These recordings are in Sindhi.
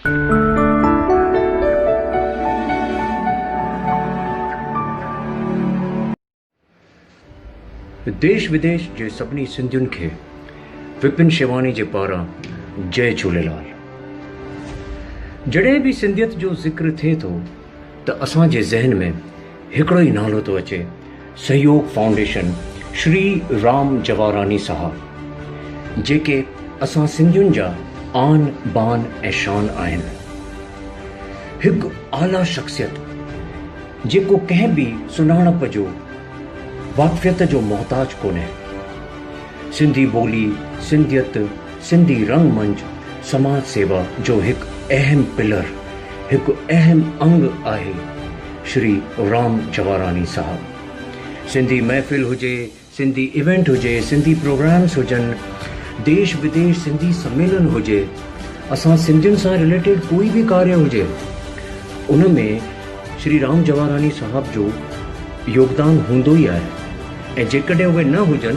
ديش وديش جي سڀني سنڌين کي وپن شيواڻي جي پاران جئي جهوليلال. جڏهن به سنڌيت جو ذڪر ٿئي ٿو ته اسان جي ذهن ۾ هڪڙو ئي نالو ٿو اچي سهيوڳ فائونڊيشن شري رام جواراڻي صاحب جيڪي اسان سنڌين جا آن بان ۽ شان آهن. هڪ اعليٰ شخصيت جيڪو ڪنهن به سڃاڻپ جو واقفيت جو محتاج ڪونهي. سنڌي ٻولي، سنڌيت، سنڌي رنگ منچ سماج سيوا جو هڪ اهم پلر، هڪ اهم انگ آهي شري رام جواراڻي صاحب. سنڌي محفل هجي، سنڌي ايونٽ هجي، سنڌي پروگرامس هجن، ديش وديش سنڌي سميلن هجي، اسان سنڌين سان رليٽيڊ ڪوئي به ڪاريه هجي ان ۾ شري رام جواراڻي صاحب جو يوگدان هوندو ئي آهي ۽ جيڪڏهن اهي نه هجن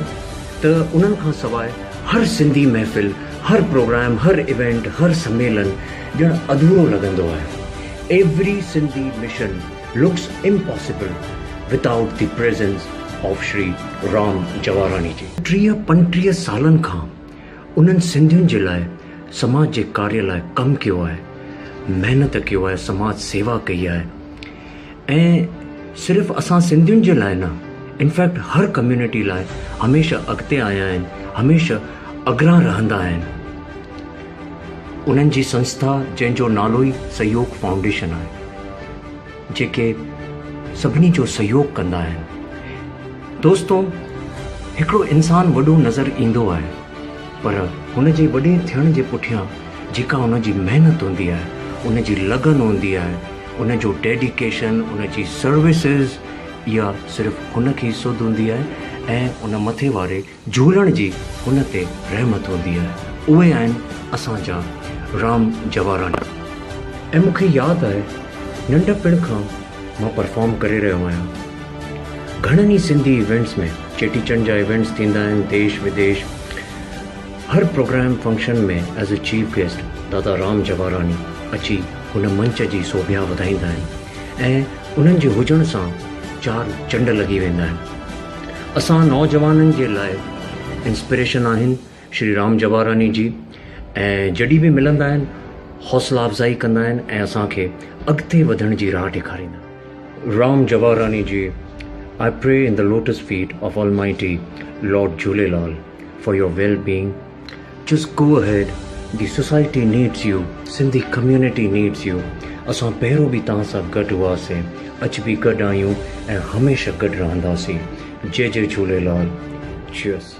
ته انهن کان سواء هر سنڌي محفل، هر پروگرام، هر ايونٽ، هر سميلن ڄڻ اڌورو لڳندو آهي. Every Sindhi mission looks impossible without the presence of Shri Ram Jawarani ji. ٽيهه پنٽيهه سالن کان انهن سنڌين جي لاء سماج جي ڪاريه لاء ڪم ڪيو آهي، محنت ڪيو آهي، سماج سيوا ڪئي آهي ۽ صرف اسان سنڌين جي لاء نه انفيڪٽ هر ڪميونٽي لاء هميشه اڳتي آيا آهن، هميشه اڳرا رهندا آهن. انهن جي سنسٿا جنهن جو نالو ئي سهيوگ فائونڊيشن آهي، جيڪي سڀني جو سهيوگ ڪندا آهن. دوستو هڪڙو انسان وڏو نظر ايندو آهي پر هن جي وڏي ٿيڻ جي پٺيان جيڪا ان جي محنت هوندي آهي، ان جي لگن هوندي آهي، ان جو ڊيڊيڪيشن، ان جي سروسز اها صرف هن کي ئي سڌ هوندي آهي ۽ ان مٿي واري جهولڻ جي هن تي رحمت هوندي آهي. اهي آهن اسان جا رام جواراڻي. ۽ مون کي ياد آهي ننڍپڻ کان مان پرفارم ڪري رهيو آهيان. گهڻن ئي سنڌي ايونٽس ۾ چيٽي چنڊ جا ايونٽس ٿيندا آهن ديش وديش هر programme function ۾ as a chief guest Dada Ram Jawarani اچي هن منچ جي سوڀيا وڌائيندا آهن ۽ انهن جي هجڻ سان چار چنڊ لڳي ويندا آهن. اسان نوجوانن جي لاء انسپريشن آهن شري رام جواراڻي جي ۽ جڏهن به ملندا آهن حوصلا افزائي ڪندا آهن ۽ اسان کي اڳتي وڌڻ جي راهه ڏيکاريندا آهن. Ram Jawarani ji I pray in the lotus feet of almighty lord Jhulelal for your well being just go ahead the society needs you Sindhi community needs you اسان پهريون به توهان سان گڏ هئاسين اڄ به گڏ آهيون ۽ هميشه گڏ رهنداسين جي جي جهوليلال چيئرس.